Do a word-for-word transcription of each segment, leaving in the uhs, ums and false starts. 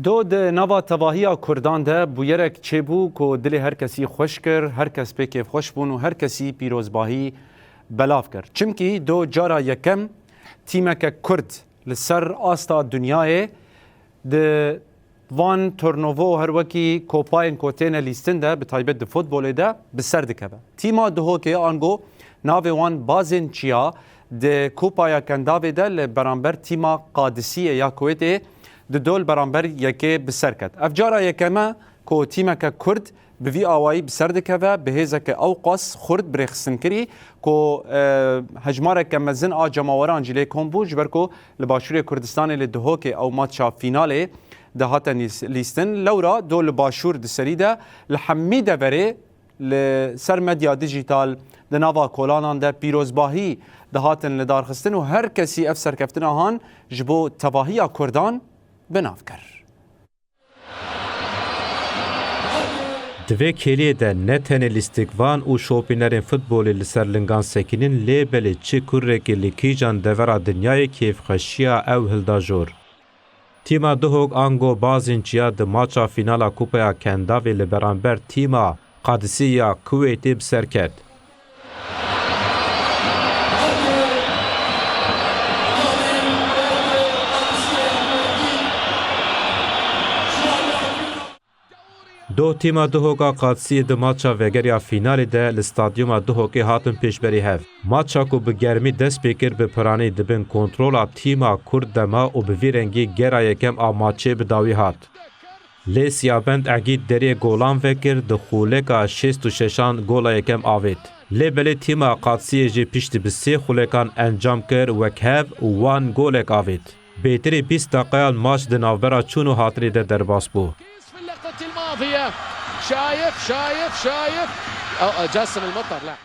Do di nava tevahiya Kurdan de bûyerek çêbû ku dilê her kesî xweş kir, her kes pê kêfxweş bûn û her kesî pîrozbahî belav kir. Çimkî do cara yekem tîmeke Kurd li ser asta dinyayê di van turnovo û her wekî kopayên ku têne lîstin de, bi taybet di futbolê de bi ser dikeve. Tîma Duhokê ango navê wan Bazên Çiya di Kupaya Kendavê de li beramber tîma Qadisiyê ya Kuwêtê di dol beramber yekê bi ser ket. Ev cara yekeme ku tîmeke Kurd bi vî awayî bi ser dikeve, bi hêzeke ewqas xurt bi rêxistin kirî ku, e, hejmareke mezin a cemaweran jî lê kom bû, ji ber ku li Başûrê Kurdistanê li Duhokê ew matça fînalê dihate nîs-, lîstin. Lewra do li Başûr di serî de li hemî deverê li ser medya dijîtal di nava kolanan de pîrozbahî dihatin lidarxistin û her kesî ev serkeftina han ji bo tevahiya Kurdan bi nav kir. Di vê kêliyê de ne tenê lîstikvan û şopînerên futbolê li ser lingan sekînin, lê belê çi kurekê li kîjan devera dinyayê kêfxweşiya ew hilda jor. Tîma Duhok ango Bazên Çiya di maça fînala Kupaya Kendavê li beramber tîma Qadisî ya Kuweytê bi ser ket. Do tîma Duhoka Qadisiyê di maça vegeriya fînalê de li stadyuma Duhokê hatin pêşberî hev. Maça ku bi germî dest pê kir, bi piranî di bin kontrola tîma Kurd de ma û bi vî rengî gera yekem a maçê bi dawî hat. Lê Siyabend Egîd deriyê golan vekir, di xuleka şêst û şeşan gola yekem avêt. Lê belê tîma Qadisiyê jî piştî bi sê xulekan encam kir wek hev û wan golek avêt. Bêtirî bîst deqeyan maç di navbera çûn û hatinê de derbas bû. في اللقطة الماضية. شايف، شايف، شايف. أو، جاسم المطر، لا.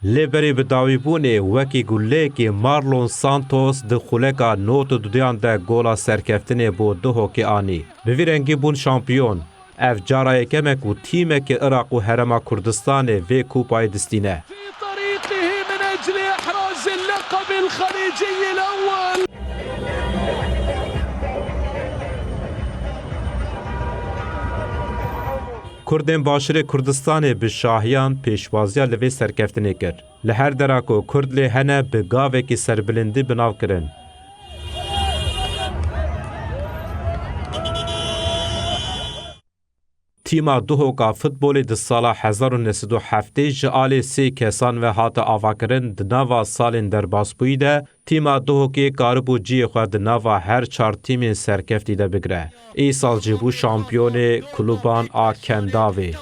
Lê berê bi dawîbûnê wekî guleyekî Marlon Santos di xuleka nod û duduyan de gola serkeftinê bo Duhokê anî. Bi vî rengî bûn şampiyon. Ev cara yekem e ku tîmekî Iraq û Herêma Kurdistanê vê kupayê distîne. في طريقه من أجل إحراز اللقب الخليجي الأول. Kurdên Başûrê Kurdistanê bi şahiyan pêşwaziya li vê serkeftinê kir. Li her dera ku Kurd lê hene, bi gavekî serbilindî bi nav kirin. Tîma Duhoka futbolê di sala hezar û neh sed û heftê ji alî sê kesan ve hate avakirin. Di nava salên derbasbûyî de tîma Duhokê karibû cihê xwe di nava her çar tîmên serkeftî de bigire. Îsal jî bû şampiyonê kluban a Kendavê.